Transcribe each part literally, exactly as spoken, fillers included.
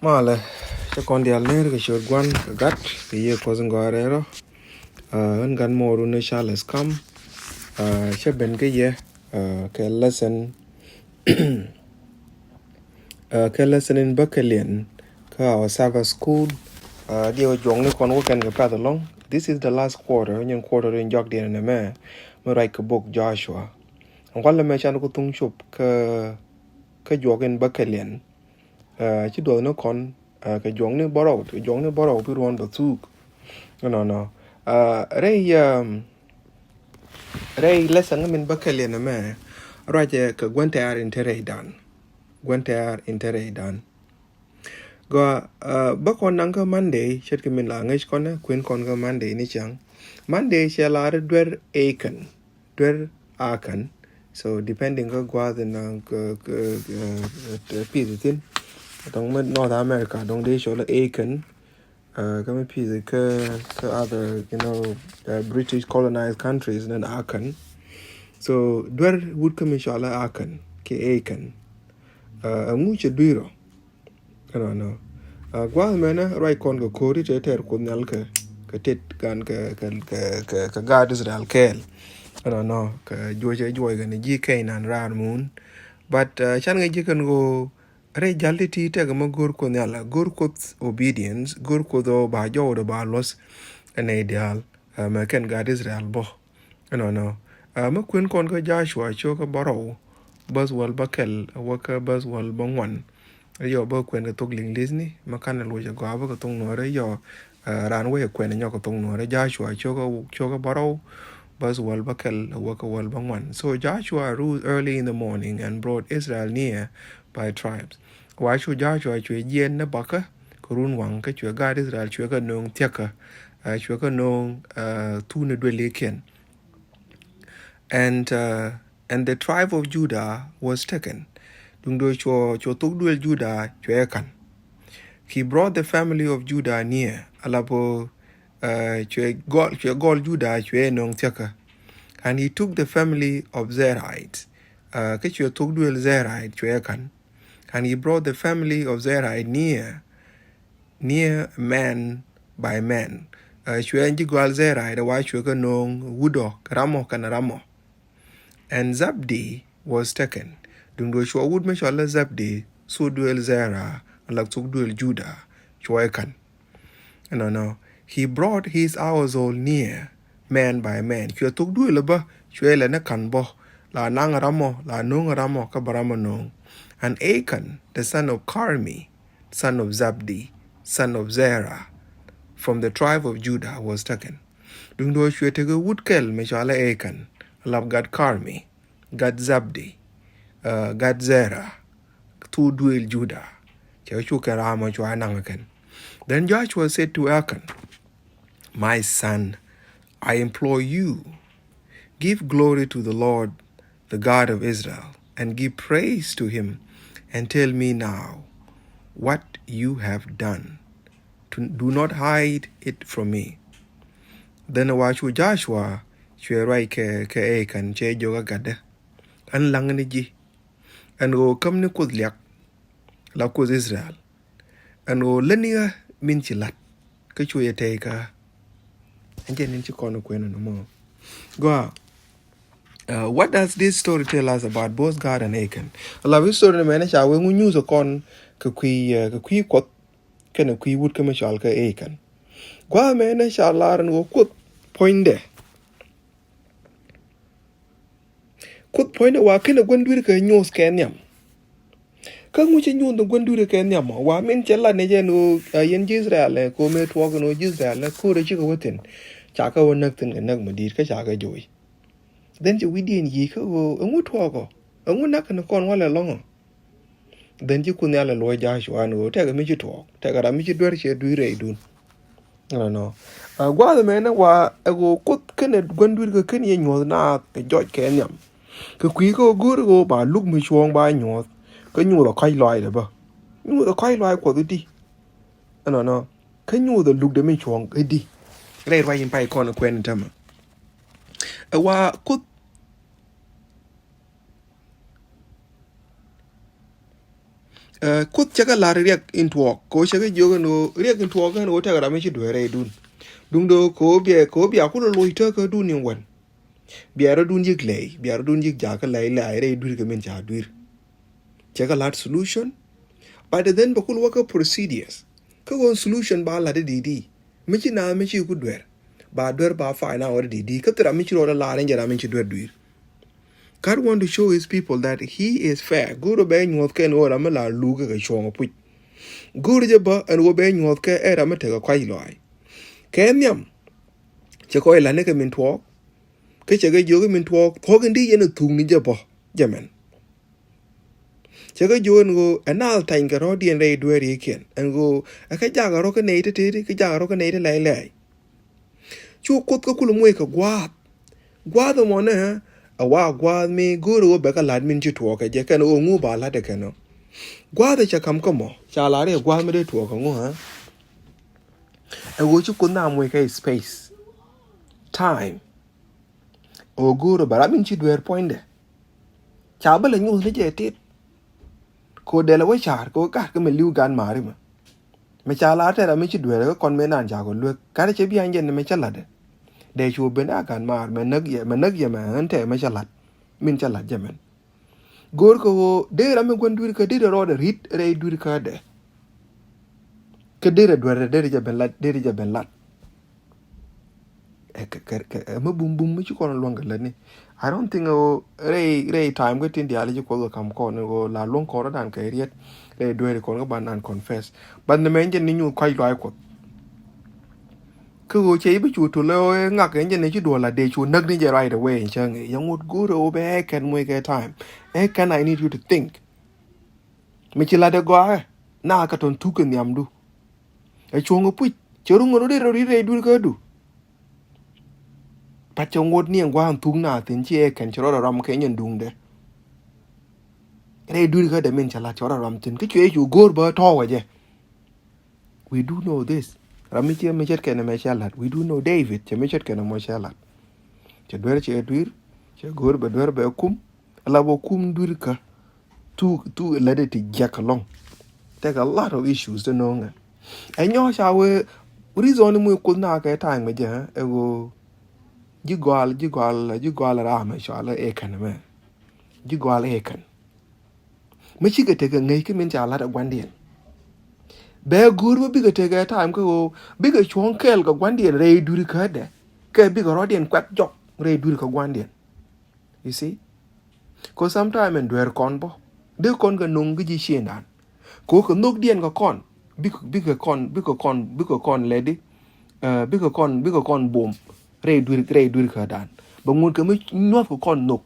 Malɛ, cä kɔn diaal ner kɛ ciöt Gua̱n kɛ Gat kɛ Yiëë Kuɔth in gɔaa rɛl rɔ. Ɣän gat mɔɔru ni Charles Kam. Cä ben kä yɛ kɛ lesson, kɛ lesson in bäkɛliɛn kä our Sabbath school. Diɛ wä juɔkni kɔn wä kɛn kɛ path ɛlɔ̱ŋ. This is the last quarter, nyin quarter in jɔakdiɛn ɛn ɛmɛ mi ruac kɛ bok Joshua. Ɛn kualɛ mɛ can ku thuŋ cop kä, kä juɔk in bäkɛliɛn. Ci duɔth ni kɔn kɛ juɔkni bärɔw, kɛ juɔkni bärɔw pi ruɔn bä thuk. Nɔnɔ rɛy, rɛy lesson min bäkɛliɛn ɛmɛ ruacɛ kɛ gua̱n tɛ̈r in te rɛydan. Gua̱n tɛ̈r in te rɛydan. Gɔaa, bä kɔn naŋ kä Monday, ce̱tkɛ min la ŋäc kɔn ɛ kuën kɔn kä Monday ni cäŋ. Monday cɛ lar duer Achan. Duer Achan. So depending kä gua̱a̱th in naŋ kä, kä, kä, kä pi̱th thin. Dɔŋ mi North America dɔŋ dee cɔl Achan. Kä mi pi̱th kä, kä other, you know, British colonized countries nɛn Achan. So duer wut kä mi cɔl Achan kiɛ Achan. Ɛŋu cɛ dui̱r ɔ? Ɛnɔnɔ. Gua̱a̱th mɛnɛ ruac kɔn kɛ ko̱ri te tɛr Kuoth Nhial kɛ, kɛ tet gan kɛ, kɛ, kɛ, kɛ, kɛ gaat Israel kɛɛl. Ɛnɔnɔ kɛ juɔcɛ juɔc kɛn ji̱ Canaan raar mun. But can kɛ ji̱ kɛn ɣöö rɛy jal ti ti tɛk mɛ go̱r Kuoth Nhial, go̱r Kuoth obedience, go̱r Kuoth ɣöö ba jɔwdɛ ba luɔth. Ɛn nɛy diaal mɛ kɛn gaat Israel bä. Ɛnɔnɔ. Mɛ kuën kɔn kä Joshua cio̱kä bärɔw, bäth wäl bäkɛl wä kä bäth wäl bäŋuan. Yɔ bä kuɛn kɛ thok Liŋli̱thni, mɛ kanɛ luɔcɛ gɔaa bä kɛ thok Nuɔrɛ yɔ, raan wä yɛ kuɛn nyɔk kɛ thok Nuɔrɛ. Joshua cio̱kä, cio̱kä bärɔw, bäth wäl bäkɛl wä kä wäl bäŋuan. So Joshua rose early in the morning and brought Israel near by tribes. Wa cu Joshua cuɛ jiɛn ni bakä kɛ run waŋ kä cuɛ gaat Israel cuɛ kɛ nööŋ thiäkä, cuɛ kɛ nööŋ thukni duëlikiɛn. And, and the tribe of Judah was taken. Duŋdɛ cuɔ, cuɔ thok duël Judah cuɛ ka̱n. He brought the family of Judah near. Ala bä, cuɛ gɔl, cuɛ gɔl Judah cuɛ nööŋ thiäkä. And he took the family of Zerahite. Kä cuɛ thok duël Zerahite cuɛ ka̱n. And he brought the family of Zerahite near, near man by man. Cuɛ ji̱ gɔal Zerahite wa cuɛ kɛ nööŋ wut ɔ, ramɔ kɛnɛ ramɔ. And Zabdi was taken. Duŋdɛ cuɔ wut mi cɔal Zabdi, thok duël Zerah, ala thok duël Judah, cuɛ ka̱n. Ɛnɔnɔ. He brought his household near, man by man. Cuɛ thok duël bä, cuɛ lɛ ni ka̱n bä. La naŋ ramɔ, la nööŋ ramɔ, kä bä ramɔ nööŋ. And Achan, the son of Carmi, son of Zabdi, son of Zerah, from the tribe of Judah was taken. Duŋdɛ cuɛ tekɛ wut kɛl mi cɔal Achan, lap gat Carmi, gat Zabdi, gat Zerah, thok duël Judah. Cɛ cu kɛn ramɔ cua naŋ kɛn. Then Joshua said to Achan, "My son, I implore you, give glory to the Lord, the God of Israel, and give praise to him, and tell me now what you have done. Do not hide it from me." Then wa cu Joshua cuɛ ruac kɛ, kɛ Achan cɛ jiök ɛ gatdɛ, "Ɛn laŋ ni ji̱, ɛn ɣöö käm ni Kuoth liak, la Kuoth Israel, ɛn ɣöö lätni ɣä min ci la̱t, kä cu yɛ tɛy kä ɣä." Ɛn jɛn in ci kɔn kuɛn ɛn mɔ. Gɔaa. What does this story tell us about both God and Achan? Ala history ni mɛn ca wee ŋu nyuuth kɔn kɛ kui̱, kɛ kui̱ Kuɔth kɛnɛ kui̱ wut kä mi cɔal kɛ Achan. Gɔaa mɛn ca lar ɛn ɣöö Kuoth puɔ̱nydɛ. Kuoth puɔ̱nydɛ wa kɛnɛ gua̱n dui̱r kɛ nyuuth kɛ nhiam. Kä ŋu ci nyuuth ni gua̱n dui̱r kɛ nhiam ɔ? Wa min cɛ lat ni jɛ ni ɣöö a yɛn ji̱ Israel ɛ, kɛ ɣöö mëë tuɔɔk ni ɣöö ji̱ Israel ɛ ko̱rɛ cikɛ wä thi̱n. Ca kɛ wä näk thi̱n kɛ näk mi di̱i̱t kä ca kɛ joc. Then ci wi̱cdiɛn yiëë kä ɣöö ɛŋu tuɔɔk ɔ? Ɛŋu näk kɛn kɔn walɛ lɔ̱ŋ ɔ? Then ci Kuoth Nhial ɛ luɔc Joshua ɛn ɣöö tɛkɛ mi ci tuɔɔk, tɛkɛ ram mi ci duer cɛ dui̱r rɛydun. Ɛnɔnɔ. Gua̱a̱th ɛmɛ ni wa ɛ ɣöö Kuoth kɛnɛ gua̱n dui̱r kɛ kɛn yɛ nyuɔ̱th naath kɛ jɔc kɛ nhiam. Kɛ kui̱ kä ɣöö go̱o̱r ɣöö ba luk mi cuɔ̱ɔ̱ŋ ba nyuɔ̱th. Kä nyuuth ɛ kɔ̱a̱c lɔaacdɛ bä. Nyuuth ɛ kɔ̱a̱c lɔaac Kuɔth i̱di. Ɛnɔnɔ. Kä nyuuth ɛ lukdɛ mi cuɔ̱ɔ̱ŋ i̱di. Rɛy ruac in pay kɔn ɛ kuɛn in tämɛ. Ɛ wa Kuoth Ɛ, Kuoth cɛ kɛ la̱r riɛk in tuɔɔk, kɛ ɣöö cɛ kɛ jiök ɛn ɣöö riɛk in tuɔɔk ɛn ɣöö tekɛ ram mi ci dueer rɛydun. Duundɛ ɣöö kɛ ɣöö bia, kɛ ɣöö bia kulɛ loc tääkädun in wän. Bia rɔ̱dun yiëk lɛy, bia rɔ̱dun yiëk jakä lɛy lɛy rɛy dui̱r kɛ min ca dui̱r. Cɛ kɛ la̱t solution. But then bɛ kul wä kä procedures. Kä ɣöö solution ba la̱t i̱ di̱i̱t i̱ mi ci naath mi ci ku duer. Ba duer ba find out i̱ di̱i̱t i̱ kä thil ram mi ci rɔɔdɛ la̱r in jɛ ram mi ci duer dui̱r. God want to show his people that he is fair. Go̱o̱r ɔ bɛ nyuɔ̱th kɛn ɣöö ram mi la luk kɛ cuɔ̱ŋ ɔ puc. Go̱o̱r jɛ bä ɛn ɣöö bɛ nyuɔ̱th kɛ ɛ ram mi tekɛ kɔc lɔaac. Kɛ nhiam cɛ kɔc la̱t ni kɛ min tuɔɔk. Kä cɛ kɛ jiök min tuɔɔk thuɔ̱k in di yɛn ɛ thuk ni jɛ bä jɛ mɛn. Cɛ kɛ jiök ɛn ɣöö ɛ naath tany kɛ rɔ̱diɛn rɛy dueerikiɛn ɛn ɣöö ɛ kɛ jakɛ rɔ̱ kä nɛy ti teti, kɛ jakɛ rɔ̱ kä nɛy ti lɛy lɛy. Cu Kuoth kä kulɛ moc kɛ gua̱a̱th. Gua̱a̱th ɛmɔ nɛ ɛ wa gua̱a̱th mi go̱o̱rɛ ɣöö bɛ kɛ la̱t min ci tuɔɔk kɛ jɛ kɛn ɣöö ŋu ba la̱t ɛ kɛn ɔ. Gua̱a̱th ɛ cɛ ka̱m kä mɔ ca la̱r i̱ ɛ gua̱a̱th mi dee tuɔɔk kɛ ŋu ɛ. Ɛ ɣöö ci Kuoth na moc kɛ space, time. Ɣöö go̱o̱rɛ bɛ ram min ci dueer puɔ̱nydɛ. Ca bä lɛ nyuɔ̱th ni jɛ tit. Kɛ ɣöö dɛl ɛ wä ca̱r kɛ ɣöö gat kä mɛ li̱w gan ma̱a̱ri mɛ. Mɛ ca la̱r tɛr ram mi ci dueer kä kɔn mëë naan ca kɛ luek gat cɛ bia̱a̱ny jɛ ni mɛ cä la̱t ɛ. Dee cu ben a gan ma̱a̱r mɛ näk yɛ mɛ näk yɛ mɛ ɣän tɛɛ mɛ cä la̱t. Min cä la̱t jɛ mɛn. Go̱o̱r kɛ ɣöö dee ram mi gua̱n dui̱r kä dee dee rɔɔdɛ ri̱t rɛy dui̱r kä dee. Kä dee dee duer dee dee jɛ ben lat dee dee jɛ ben lat. Ɛ kɛ kɛ kɛ ɛ mi bum bum mi ci kɔn luɔ̱ŋ kɛ lätni. I don't think ɛ ɣöö rɛy rɛy time kä tin diaal ci Kuoth kɛ ka̱m kɔn ɛ ɣöö la luɔ̱ŋ kɔn rɔ̱dan kɛ riet rɛy dueeri kɔn kä ban nan confess. Ban ni mɛ jɛ ni nyuuth kɔc luaac Kuoth. Kä ɣöö cɛ i̱ bi cu tul ɛ ɣöö ŋak ɛ jɛ ni ci duɔl la dee cu näk ni jɛ right away in cäŋ ɛ yɛ ŋut go̱o̱r ɛ ɣöö bɛ ɛ kɛn muec kɛ time. Ɛ kɛn I need you to think. Mi ci lat ɛ gɔaa ɛ na kɛ tɔn thuk kɛ nhiamdu. Ɛ cuɔ̱ŋ ɛ puc cɛ ruŋ ɛ rot i̱ rɔ ri̱t rɛy dui̱r kädu. Pat cɛ ŋot ni ɛn gua̱a̱n thuk na thi̱n ci ɛ kɛn ci rɔɔdɛ rɔm kɛ nyɛn duŋdɛ. Rɛy dui̱r kädɛ min cɛ lat ci rɔɔdɛ rɔm thi̱n kä cuɛ cu go̱o̱r bä tɔ̱ɔ̱wɛ jɛ. We do know this. Ram mi ciɛ mi ce̱tkɛ ni mɛ cɛ lat. We do know David cɛ mi ce̱tkɛ ni mɔ cɛ lat. Cɛ duer cɛ dui̱r cɛ go̱o̱r bɛ duer bɛ kum. Ala bä kum dui̱r kä. Thuk thuk lät ti jiɛk alɔŋ. Take a lot of issues ti no̱o̱ŋɛ. Ɛ nyɔ ca wee reason ni muc Kuoth na kɛ time mɛ jɛ ɛ ɣöö ji̱ gɔal ji̱ gɔal ji̱ gɔal ram ɛ cɔal ɛ kɛn mɛ. Ji̱ gɔal ɛ kɛn. Mi cikɛ tekɛ ŋäc kä min ca la̱t ɛ gua̱ndiɛn. Bɛ go̱o̱r bä bikɛ tekɛ time kä ɣöö bikɛ cuɔ̱ŋ kɛɛl kɛ gua̱ndiɛn rɛy dui̱r kädɛ. Kɛ bikɛ rɔ̱diɛn kuɛk jɔk rɛy dui̱r kä gua̱ndiɛn. You see? Kɛ sometime ɛn dueer kɔn bä dee kɔn kɛ no̱ŋ kä ji̱ ciëndan. Kɛ ɣöö kɛ nhökdiɛn kɛ kɔn bikɛ bikɛ kɔn bikɛ kɔn bikɛ kɔn lɛdi. Bikɛ kɔn bikɛ kɔn bom rɛy dui̱r rɛy dui̱r kädan. Bɛ ŋut kɛ mi nyuɔ̱th kɛ kɔn nhök.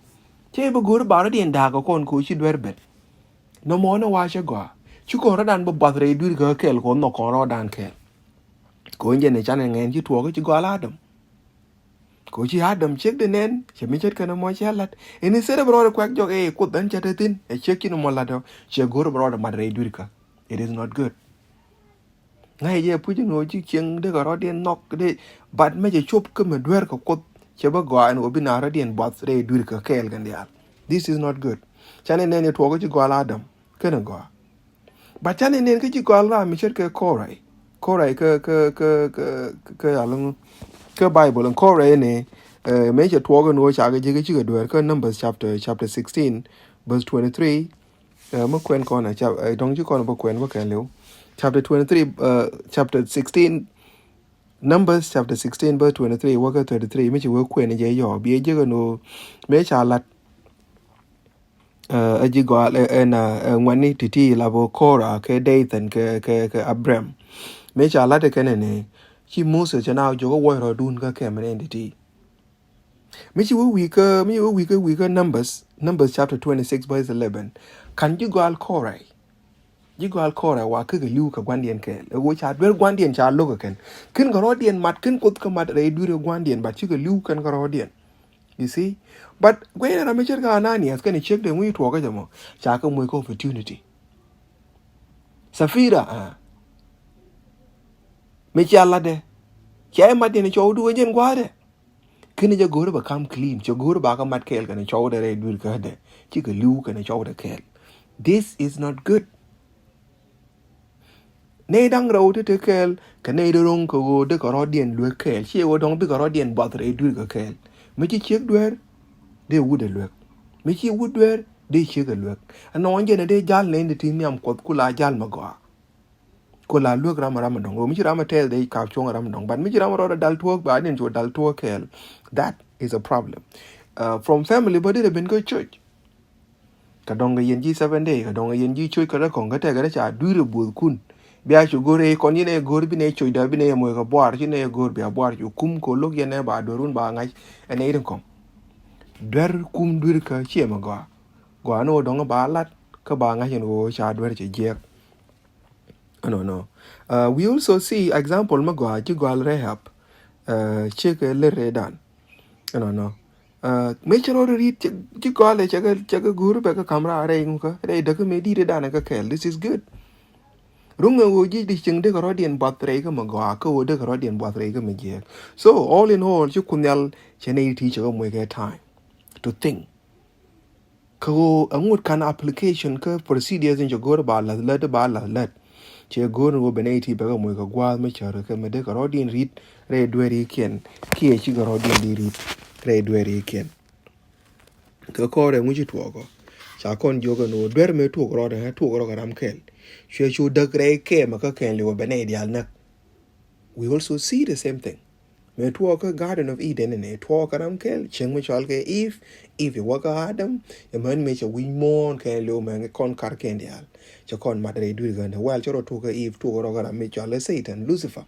Cɛ bɛ go̱o̱r ba rɔ̱diɛn da̱a̱k kɛ kɔn kɛ ɣöö ci duer ben. Nɔmɔ ni wa cɛ gɔaa ci kɔn rɔ̱dan bä buath rɛy dui̱r kä kɛɛl kɛ ɣöö nhɔk kɔn rɔ̱dan kɛɛl. Kɛ ɣöö jɛn ɛ canɛ ŋɛn ci tuɔɔk ci gɔaa la Adam. Kɛ ɣöö ci Adam ciek di nɛn cɛ mi ce̱tkɛ ni mɔ cɛ lat. Ɛn i̱ thɛrɛ bi rɔɔdɛ kuɛk jɔk ɛ Kuoth ɛn cɛ te thi̱n ɛ ciek ci ni mɔ lat ɔ cɛ go̱o̱r bi rɔɔdɛ mat rɛy dui̱r kä. It is not good. Ŋa̱c jɛ puc in ɣöö ci cieŋ dee kɛ rɔ̱diɛn nhɔk dee. But mɛ cɛ cop kä mɛ duer kɛ Kuoth cɛ bä gɔaa in ɣöö bi na rɔ̱diɛn buath rɛy dui̱r kɛ kɛɛl kɛn diaal. This is not good. Canɛ nɛn i̱ tuɔɔk ci gɔaa la Adam kɛnɛ gɔaa. But canɛ nɛn kä ci gɔaa la mi ce̱tkɛ Korai. Korai kä kä kä kä kä alŋ kä Bible in Korai ni. Mɛ cɛ tuɔɔk in ɣöö cakɛ ji̱ kä cikɛ duer kä Numbers chapter chapter sixteen verse twenty-three. Ɛ, mi kuɛn kɔn ɛ, cap-, ɛ, dɔ̱ŋ ci kɔn bä kuɛn bä kɛn liw. Chapter twenty-three, ɛ, chapter sixteen, Numbers chapter sixteen verse twenty-three wä kä thirty-three, mi ci wä kuɛn jɛ yɔ, bi jɛ kɛ no, mi ca lat. Ɛ, ɛ ji̱ gɔal, ɛ, ɛ na, ɛ, ŋuani titi la bä Kora, kɛ Dathan, kɛ, kɛ, kɛ Abiram. Mi ca lat kɛn ni, ci Moses cɛ na jɔk wä rɔ dun kä kɛm ni titi. Mi ci wä wi̱i̱ kä, mi ci wä wi̱i̱ kä, wi̱i̱ kä Numbers, Numbers chapter twenty-six verse eleven. Kan ji̱ gɔal Korai. Ji̱ gɔal Korai wa kä kɛ li̱w kɛ gua̱ndiɛn kɛɛl. Ɛ ɣöö ca duer gua̱ndiɛn ca lo̱k kɛ kɛn. Ken kɛ rɔ̱diɛn mat, ken Kuoth kä mat rɛy duer kɛ gua̱ndiɛn, but cikɛ li̱w kɛn kɛ rɔ̱diɛn. You see? But guɛy ni ram mi ce̱tkɛ Ananias kɛnɛ ciek dee ŋui̱ tuɔɔk kä jɛ mɔ. Ca kɛ moc kɛ opportunity. Safira, ah. Mi cia latdɛ. Cia i̱ mat jɛn i̱ cɔwdu wä jɛn gua̱a̱dɛ. Keni jɛ go̱o̱ri bɛ kam clean, cɛ go̱o̱ri ba kä mat kɛɛl kɛnɛ cɔwdɛ rɛy dui̱r kädɛ. Cikɛ li̱w kɛnɛ cɔwdɛ kɛɛl. This is not good. Nɛy da̱ŋ rɛw ti te kɛɛl kɛ nɛy ti ro̱ŋ kɛ ɣöö dee kɛ rɔ̱diɛn luek kɛɛl, ciɛ ɣöö dɔ̱ŋ dee kɛ rɔ̱diɛn buath rɛy dui̱r kɛ kɛɛl. Mi ci ciek dueer, dee wut ɛ luek. Mi ci wut dueer, dee ciek ɛ luek. Ɛnɔ jɛn ɛ dee jal nɛy ti ti nhiam Kuɔth ku la jal mi gɔaa. Ku la luek ram ram dɔ̱ŋ. Ɣöö mi ci ram ɛ tɛth dee ka cuɔ̱ŋ ram dɔ̱ŋ. But mi ci ram rɔɔdɛ dal tuɔɔk ba niɛn cu dal tuɔɔk kɛɛl. That is a problem. Uh, from family bä dee ben kä church. Kɛ dɔ̱ŋ kɛ yɛn ji̱ seven day, kɛ dɔ̱ŋ kɛ yɛn ji̱ coc kɛ rɛ kɔ̱ŋ kä tɛkɛ rɛ ca dui̱r ɛ buɔthkun. Bia cu go̱r ɛ kɔn yɛn ɛ go̱r bi nɛ coc dee bi nɛ moc kɛ buar, ci nɛ go̱r bia buar cu kum kɛ lo̱k yɛn ɛ ba duerun ba ŋa̱c ɛ nɛ i̱ rin kɔ̱ŋ. Duer kum dui̱r kä ciɛ mɛ gɔaa. Gɔaa ni wä dɔ̱ŋ ba lat kä ba ŋa̱c ɛn ɣöö ca duer cɛ jiɛk. Ɛnɔ nɔ. Uh, we also see example mi gɔaa ci gɔal Rahab. Uh, ciek ɛ lät rɛy dan. Ɛnɔ nɔ. Uh, mëë cɛ rɔɔd ri̱t ci gɔal ɛ cɛ kɛ go̱o̱r bɛ kɛ ka̱m raar rɛy ŋukä rɛy däk mi di̱i̱t rɛy dan ɛ kɛ kɛɛl. This is good. Ruŋ ɛ ɣöö ji̱ di cieŋ dee kɛ rɔ̱diɛn buath rɛy kä mi gɔaa kä ɣöö dee kɛ rɔ̱diɛn buath rɛy kä mi jiɛɛk. So all in all ci Kuoth Nhial cɛ nɛy ti cɛ kɛ muec kɛ time to think. Kɛ ɣöö ɛŋut kan application kä procedures in cɛ go̱o̱r ba la̱th lät ba la̱th lät. Cɛ go̱o̱r ni ɣöö ben A T bɛ kɛ moc kɛ gua̱a̱th mi cär kɛ mi dee kɛ rɔ̱diɛn ri̱t rɛy dueerikiɛn kiɛ ci kɛ rɔ̱diɛn di ri̱t rɛy dueerikiɛn. Kɛ kɔrɛ ŋuci tuɔɔkɔ ca kɔn jiök ɛn ɣöö duer mëë tuɔɔk rɔɔdɛ tuɔɔk rɔɔdɛ ram kɛl. Cuɛ cu däk rɛy kɛɛmɛ kä kɛn liwä ben nɛy diaal näk. We also see the same thing. Mëë tuɔɔkä Garden of Eden ni tuɔɔkä ram kɛl cieŋ mi cɔal kɛ Eve, Eve iwä kä Adam. Ɛmän mëë cɛ wi̱c muɔ̱ɔ̱n kɛn liw mɛ kɔn kar kɛn diaal. Cɛ kɔn mat rɛy dui̱r gändɛ. Well, cɛ rɔ tuɔɔkä Eve tuɔɔkä rɔ kä ram mi cɔal kɛ Satan, Lucifer.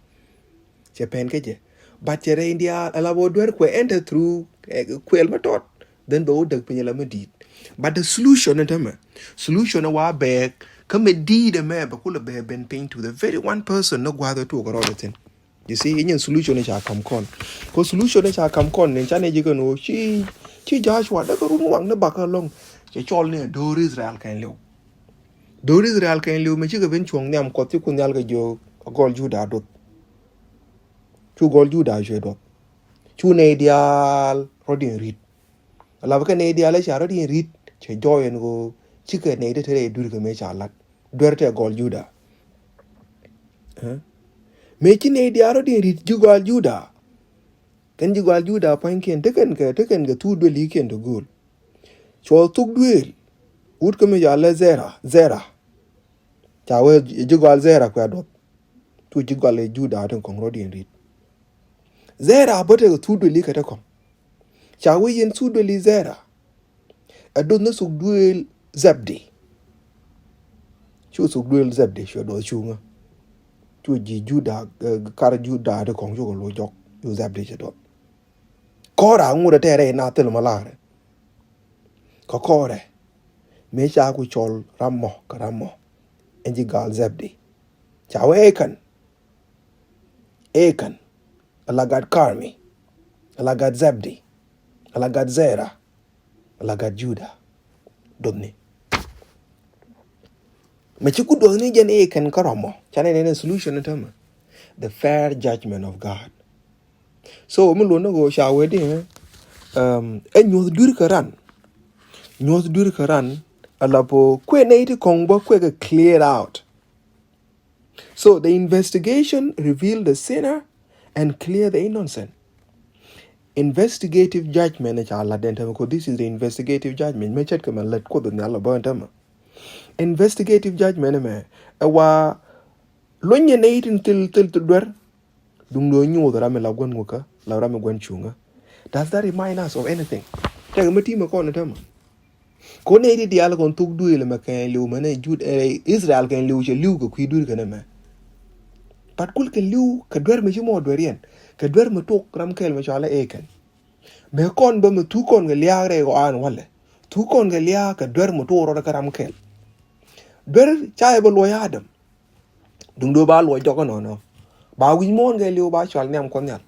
Cɛ pɛn kä jɛ. But cɛ rɛy diaal ala bä duer kuɛ enter through kuɛl mi tɔt. Then bɛ wä däk piny ala mi di̱i̱t. But the solution ni tämɛ. Solution ni wa bɛɛk kä mi di̱i̱t ɛmɛ bɛ kulɛ bɛ ben piny to the very one person ni gua̱a̱th ɛ tuɔɔkä rɔɔdɛ thin. You see, inyin solution ni ca kam kɔn. Ko solution ni ca kam kɔn ni ca ni ji̱ kɛn ɣöö ci, ci Joshua dee kɛ run waŋ ni bakä lɔŋ. Cɛ cɔl ni do̱r Israel kɛn liw. Do̱r Israel kɛn liw mi cikɛ ben cuɔ̱ŋ nhiam Kuɔth ci Kuoth Nhial kɛ jiök gɔl Juda duɔth. Cu gɔl Juda cuɛ duɔth. Cu nɛy diaal rɔ̱diɛn ri̱t. Lapɛ kɛ nɛy diaal ɛ ca rɔ̱diɛn ri̱t cɛ jɔɔy ɛn ɣöö cikɛ nɛy ti te rɛy dui̱r kɛ mëë ca lat. Duer tɛ gɔl Juda. Mëë ci nɛy diaal rɔ̱diɛn ri̱t ji̱ gɔal Juda. Kɛn ji̱ gɔal Juda pua̱nykiɛn tekɛn kɛ tekɛn kɛ thuk duëlikiɛn ti gööl. Cuɔ thuk duëël wut kä mi cɔal ɛ Zera, Zera. Ca wee ji̱ gɔal Zera kuɛ duɔth. Cu ji̱ gɔal ɛ Juda tin kɔŋ rɔ̱diɛn ri̱t. Zera bä tekɛ thuk duëli kɛ te kɔŋ. Ca wee yɛn thuk duëli Zera. Ɛ duɔth ni thuk duëël Zebdi. Cu thuk duëël Zebdi cuɛ duɔth cuŋä. Cu ji̱ Juda kar Juda ti kɔŋ cukɛ lo̱c jɔk cu Zebdi cɛ duɔth. Kɔrɛ aŋut ɛ tɛɛrɛ ina thil ma laarɛ. Kɛ kɔrɛ mëë ca ku cɔl ram mɔ kɛ ram mɔ. Ɛn ji̱ gɔal Zebdi. Ca wee Achan. Achan. Ala gat Karmi. Ala gat Zebdi. Ala gat Zera. Ala gat Juda. Duɔthni. Mɛ ci ku duɔthni jɛn Achan kä ram mɔ. Ca ni nɛn solution ni tämɛ. The fair judgment of God. So mi luɔt ni ɣöö ca wee di ɛ nyuɔth dui̱r kä ran. Nyuɔth dui̱r kä ran. Ala po kuɛ nɛy ti kɔŋ bä kuɛ kɛ clear out. So the investigation reveal the sinner and clear the innocent. Investigative judgment ca lat den tämɛ, 'cause this is the investigative judgment. Mɛ cɛt kɛ mɛ lät Kuoth Nhial la bä den tämɛ. Investigative judgment mɛ ɛ wa luny yɛ nɛy tin thil thil thil duer. Duŋ duɔ nyuuth ram mi la guän ŋukä la ram mi guän cuŋä. Does that remind us of anything? Tɛk mi ti̱mɛ kɔn tämɛ. Ko nɛy ti diaal kɔn thuk duëël mɛ kɛn liw mɛ nɛ Jud ɛ Israel kɛn liw cɛ liw kɛ kui̱ dui̱r kɛn mɛ. But kul kɛn liw kɛ duer mi ci mɔ duer yɛn kɛ duer mi tok ram kɛl mi cɔalɛ Achan. Mɛ kɔn bä mi thuk kɔn kɛ liaak rɛy kɔ an walɛ thuk kɔn kɛ liaak kɛ duer mi tok rɔt kɛ ram kɛl. Duer ca yɛ bä luɔy Adam. Duŋdu ba luɔc jɔk ɛnɔnɔ. Ba wi̱c muɔ̱ɔ̱n kɛ liw ba cɔal nhiam Kuɔth Nhial.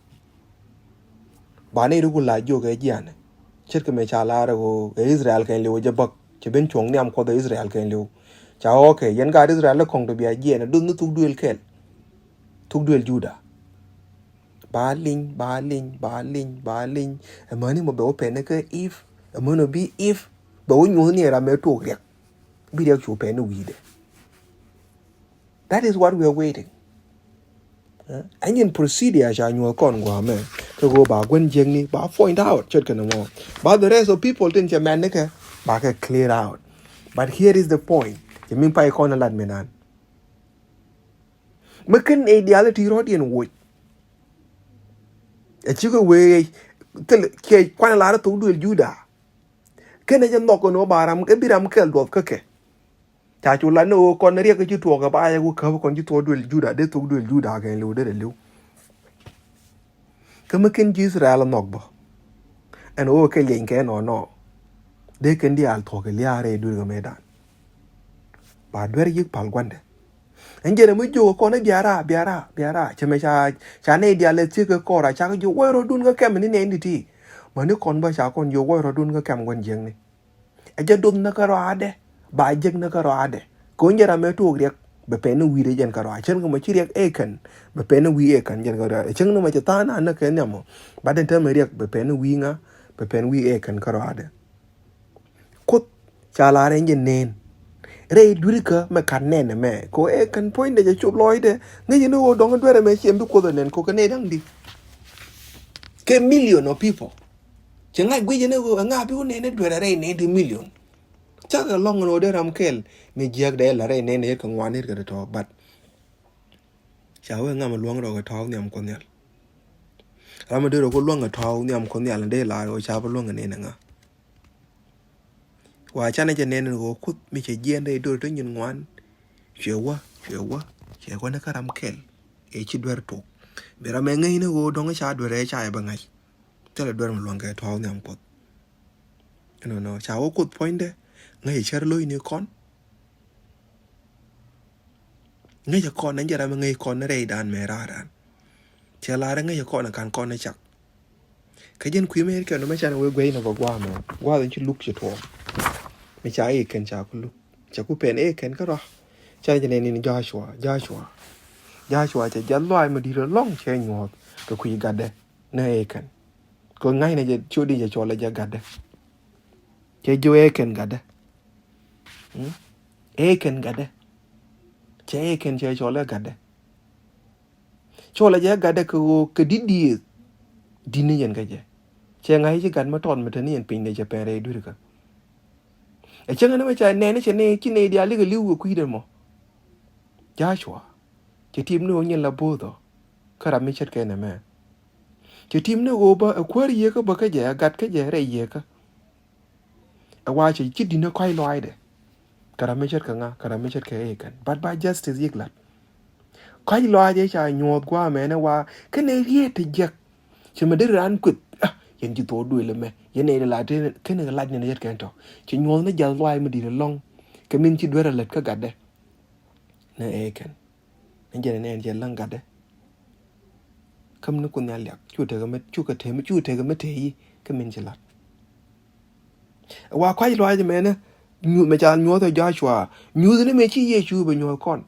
Ba nɛy ri ku la jiök kɛ jianɛ. Ce̱tkɛ mɛ ca lar ɛ ɣöö kɛ Israel kɛn liw jɛ bäk cɛ ben cuɔ̱ŋ nhiam Kuɔth ɛ Israel kɛn liw. Ca ɣɔɔkɛ yɛn gaat Israel lɛ kɔŋ tɔ bia jiɛɛn ɛ duth ni thuk duëël kɛl. Thuk duëël Juda. Ba liny, ba liny, ba liny, ba liny. Ɛmäni mɔ bɛ wä pɛn ni kä if. Ɛmäni bi if bɛ wä nyuɔ̱th ni ɛ ram mɛ tuɔɔk riɛk. Bi riɛk cu pɛn ni wi̱i̱dɛ. That is what we are waiting. Ɛn yɛn procedure ca nyuɔth kɔn guamɛ kɛ ɣöö ba gua̱n jiäkni ba point out ce̱tkɛ ni mɔ, ba the rest of people tin cɛ mɛn ni kɛ ba kɛ clear out. But here is the point, cɛ min pay kɔn lat mi nan. Mi ken ideality rɔ̱diɛn woc. Ɛ cikɛ wee thil kiɛ kuan lar thok duël Juda. Ken ɛ jɛ nhɔk kɛ ni wä ba ram ɛ bi ram kɛl duɔth kä kɛ. Ca cu lat ni ɣöö kɔn riɛk kä ci tuɔɔk kɛ ba yɛ ku käp kɔn ci tuɔɔk duël Juda, dee thok duël Juda kɛ liw dee dee liw. Kä mi ken ji̱ Israel nhɔk bä ɛn ɣöö kɛ liɛny kɛ nɔnɔ. Dee ken diaal tuɔɔk kɛ lia̱a̱ rɛy duël kɛ mëëdan. Ba duer yik pal gua̱ndɛ. Ɛn jɛn ɛ mi jiök kɔn i̱ biara biara biara cɛ mɛ ca ca nɛy diaal ɛ thiek kɛ kɔr a cak jiök wäi rɔ̱dun kä kɛm ni nɛy ni ti. Mäni kɔn bä ca kɔn jiök wäi rɔ̱dun kä kɛm gua̱n jiäkni. Ɛ jɛ doth ni kä rɔaadɛ ba jek ni kä rɔaadɛ. Kɛ ɣöö jɛ ram ɛ tuɔɔk riɛk bɛ pɛn ni wi̱i̱ rɛ jɛn kä rɔaadɛ cäŋ ni mɔ ci riɛk ɛ kɛn bɛ pɛn ni wi̱i̱ ɛ kɛn jɛn kä rɔaadɛ cäŋ ni mɔ cɛ tha̱a̱ŋ na ni kɛ nhiam mɔ. Ba den täämɛ riɛk bɛ pɛn ni wi̱i̱ ŋa bɛ pɛn wi̱i̱ ɛ kɛn kä rɔaadɛ. Kuoth ca lar ɛn jɛ nɛn rɛy dui̱rikä mɛ kat nɛn ɛmɛ kɛ ɣöö ɛ kɛn puɔ̱nydɛ jɛ cop lɔcdɛ. Ŋäc ni ɣöö dɔ̱ŋ duerɛ mɛ ciɛ bi Kuoth ɛ nɛn kɛ ɣöö kɛ nɛy da̱ŋ di. Kɛ million of people. Cɛ ŋa̱c guic ni ɣöö ɛŋa bi wä nɛn ni duerɛ rɛy nɛn di million. Cakɛ lɔ̱ŋ ni ɣöö dee ram kɛl mi jiäkdɛ ɛ la rɛy nɛn ni yet kɛ ŋuan yet kɛ tɔ̱tɔ̱ but ca wee ŋa mi luäŋ rɔ kɛ tɔ̱ɔ̱k nhiam Kuɔth Nhial. Ram mi dee rɔ kɛ luäŋ kɛ tɔ̱ɔ̱k nhiam Kuɔth Nhial ni dee lar ɣöö ca bi luäŋ kɛ nɛn ɛŋa. Wa canɛ jɛ nɛn ni ɣöö Kuoth mi cɛ jiɛn rɛy do̱r ti nyin ŋuan. Cuɛ wä cuɛ wä cuɛ wä ni kä ram kɛl. Ɛ ci duer tok bi ram ɛ ŋäc ni ɣöö dɔ̱ŋ ca duer ɛ ca ɛ bä ŋa̱c. Thilɛ duer mi luäŋ kɛ tɔ̱ɔ̱k nhiam Kuɔth. Ɛnɔnɔ ca wä Kuoth puɔ̱nydɛ ŋäc cär lo̱cni kɔn. Ŋäc kɔn ɛn jɛ ram ɛ ŋäc kɔn ni rɛydan mɛ raar ran. Cɛ lar ɛ ŋäc kɔn ɛ ka̱n kɔn ni cak. Kä jɛn kui̱ mɛ kɛn mɛ canɛ wee guɛy nɔ bä gua̱a̱ mɛ gua̱a̱ dhɔn ci luk ci tuɔɔk. Mi ca i̱ kɛn ca ku luk ca ku pɛn i̱ kɛn kä rɔa. Canɛ jɛ nɛn in Joshua Joshua Joshua cɛ jiath luaac mi di̱i̱t ɛlɔ̱ŋ cɛ nyuɔ̱th kɛ kui̱ gatdɛ. Nɛ i̱ kɛn kɛ ŋa̱cnɛ jɛ ciötdiɛn cɛ cɔl ɛ jɛ gatdɛ. Cɛ jiök ɛ kɛn gatdɛ. Ɛ kɛn gatdɛ. Cɛ ɛ kɛn cɛ cɔl ɛ gatdɛ. Cɔl ɛ jɛ gatdɛ kɛ ɣöö kɛ di̱t diëëth. Di̱t ni yɛn kä jɛ cɛ ŋa̱c ci gat mi tɔt mi te ni yɛn pinydɛ cɛ pɛn rɛy dui̱rikä. Ɛ cäŋ ni mɛ ca nɛn ni cɛ ni ci nɛy diaal likɛ li̱w kɛ kui̱dɛ mɔ. Joshua cɛ tim ni ɣöö nyin la bo̱o̱th ɔ. Kä ram mi ce̱tkɛ nɛmɛ cɛ tim ni ɣöö bä ɛ kuäär yieekä bä kä jɛ ɛ gat kä jɛ rɛy yieekä. Ɛ wa cɛ ci di̱n ɛ kɔ̱a̱c lɔaacdɛ. Kɛ ram mi ce̱tkɛ ŋa kɛ ram mi ce̱tkɛ i̱ kɛn but ba justice yik lat. Kɔ̱a̱c lɔaac ɛ ca nyuɔ̱th gua̱a̱ mɛn ɛ wa kɛn ɛ riet ti jiäk. Cɛ mɛ deri raan kueth ah yɛn ci thok duël ɛmɛ yɛn ɛ lat kɛn ɛ lat ni nɛ ce̱tkɛ tɔ. Cɛ nyuɔ̱th ni jiath lɔaac mi di̱t ɛlɔ̱ŋ. Kɛ min ci duer ɛ lät kä gatdɛ. Nɛ ɛ kɛn. Ni jɛn ɛ nɛn cɛ läŋ gatdɛ. Käm ni Kuoth Nhial liak cu tekɛ mi cu tekɛ mi tëë yi kä min ci lat. Wa kɔ̱a̱c lɔaac mɛnɛ mɛ ca nyuɔ̱th ɛ Joshua nyuuth ni mɛ ci Yecu bɛ nyuɔ̱th kɔn.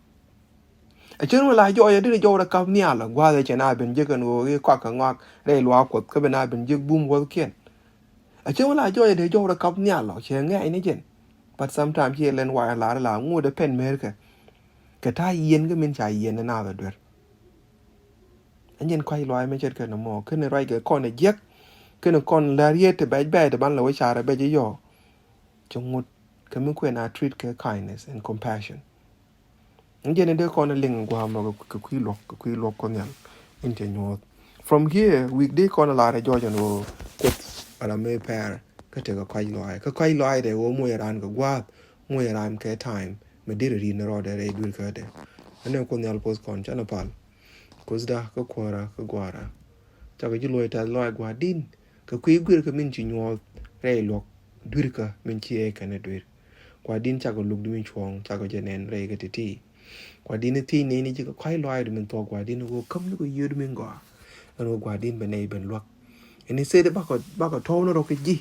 Ɛ cen wä la jɔɔc ɛ deri jɔw rɛ kap nhial gua̱a̱th ɛ cɛ na ben jek ɛn ɣöö i̱ kɔak kɛ ŋɔak rɛy luaak Kuɔth kä ben a ben jek bum wäthkiɛn. Ɛ cen wä la jɔɔc ɛ deri jɔw rɛ kap nhial ɔ cɛ ŋɛɛc ni jɛn. But sometimes ci ɛ lɛn wa ɛ lar ɛ la ŋot ɛ pɛn merkɛ. Kɛ ta̱a̱ yieen kä min ca yieen ɛ naath ɛ duer. Ɛn jɛn kɔ̱a̱c lɔaac mɛ ce̱tkɛ nɔmɔ kɛn ruac kɛ kɔn ɛ jiäk. Kɛn kɔn lär yet ti bɛc bɛc ti ban lɛ wä carɛ bɛc iyɔ. Cɛ ŋut kɛ mi kuɛn a treat kɛ kindness and compassion. Ɛn jɛn in dee kɔn liŋ gua̱a̱ mɔ kɛ kui̱ luɔk kɛ kui̱ luɔk Kuɔth Nhial. In cɛ nyuɔ̱th from here wi̱i̱k dee kɔn lar ɛ jɔɔc ɛn ɣöö Kuoth ala mi pɛr kä tekɛ kɔ̱a̱c lɔaac kä kɔ̱a̱c lɔaac dee ɣöö muɔc ɛ raan kɛ gua̱a̱th muɔc ɛ raan kɛ time. Mɛ dee rɛ ri̱n rɔɔdɛ rɛy dui̱r kädɛ. Ɛn ɛ Kuoth Nhial poth kɔn canɛ pal. Kuthda kä kuäärä kä gua̱a̱rä. Cakɔ ji̱ luɔc tɛth lɔaac gua̱a̱r di̱n kɛ kui̱ guir kä min ci nyuɔ̱th rɛy luɔ̱k dui̱rkä min ci ɛ kɛn ɛ dui̱r. Gua̱a̱r di̱n cakɔ luk di min cuɔ̱ɔ̱ŋ cakɔ jɛ nɛn rɛy kä ti̱ti̱. Gua̱a̱r di̱n i̱ thiec nɛy ni ji̱ kɛ kɔ̱a̱c lɔaac di min thuɔ̱k gua̱a̱r di̱n i̱ ɣöö käm ni kɔ yiëëdu min gɔaa. Ɛn ɣöö gua̱a̱r di̱n bɛ nɛy ben luäk. Ɛn i̱ thɛt i̱ bakɔ bakɔ tɔ̱w ni rɔ kɛ ji̱.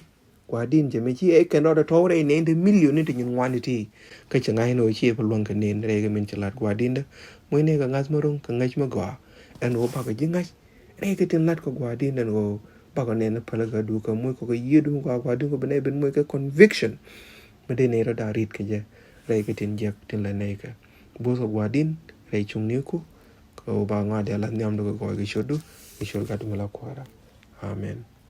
Gua̱a̱r di̱n cɛ mi ci ɛ kɛn rɔɔdɛ tɔ̱w rɛy nɛn ti million ni ti nyin ŋuan ti ti. Kä cɛ ŋa̱c ni ɣöö ci ɛ pä luäŋ kɛ nɛn rɛy kɛ min ci la̱t gua̱a̱r di̱n dä. Muc ni kɛ ŋa̱th mi ro̱ŋ kɛ ŋäc mi gɔaa. Ɛn ɣöö bakɔ ji̱ ŋa̱c rɛy kɛ tin la̱t kɛ gua̱a̱r di̱n ɛn ɣöö bakɔ nɛn päl kɛ dukä muc kɔ kɛ yiëëdu mi gɔaa gua̱a̱r di̱n kɔ bi nɛy ben muc kɛ conviction. Mi dee nɛy rɔɔdɛ rit kɛ jɛ rɛy kɛ tin jiäk tin la nɛy kɛ. Bo̱o̱th kɛ gua̱a̱r di̱n rɛy cuŋniku. Kɛ ɣöö ba ŋɔak diaal la nhiamdu kɛ gɔɔy kɛ ciötdu kɛ ciöt Gatdu mi la Kuäärä. Amen.